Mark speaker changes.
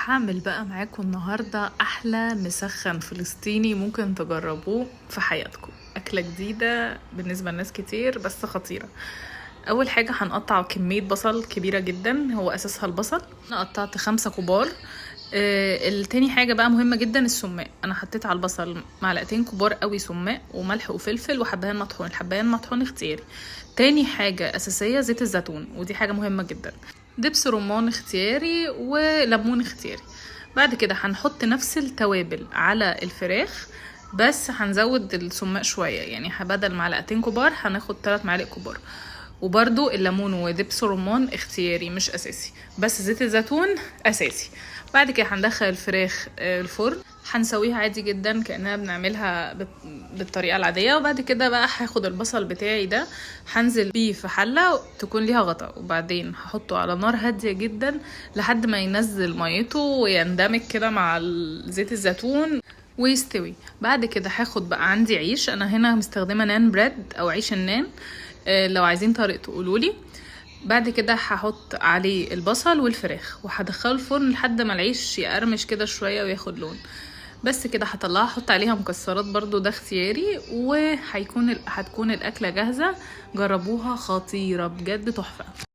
Speaker 1: هعمل بقى معاكم النهاردة أحلى مسخن فلسطيني ممكن تجربوه في حياتكم. أكلة جديدة بالنسبة لناس كتير بس خطيرة. أول حاجة هنقطع كمية بصل كبيرة جدا، هو أساسها البصل. أنا قطعت 5 كبار. التاني حاجة بقى مهمة جدا السماق. أنا حطيت على البصل معلقتين كبار قوي سماق وملح وفلفل وحبهان مطحون. الحبهان مطحون اختياري. تاني حاجة أساسية زيت الزيتون، ودي حاجة مهمة جدا. دبس رمان اختياري وليمون اختياري. بعد كده هنحط نفس التوابل على الفراخ، بس هنزود السماق شوية، يعني بدل معلقتين كبار هناخد 3 معالق كبار. وبرده الليمون ودبس رمان اختياري مش اساسي، بس زيت الزيتون اساسي. بعد كده هندخل الفراخ الفرن، هنسويها عادي جدا كأنها بنعملها بالطريقة العادية. وبعد كده بقى هاخد البصل بتاعي ده هنزل بيه في حلة تكون ليها غطا، وبعدين هحطه على نار هادية جدا لحد ما ينزل ميته ويندمج كده مع زيت الزيتون ويستوي. بعد كده هاخد بقى عندي عيش، انا هنا مستخدمة naan bread او عيش النان، لو عايزين طريقته قولولي. بعد كده هحط عليه البصل والفراخ وهدخله الفرن لحد ما العيش يقرمش كده شوية وياخد لون. بس كده هطلعها، احط عليها مكسرات برضو، ده اختياري، هتكون الاكلة جاهزة. جربوها، خطيرة بجد، تحفة.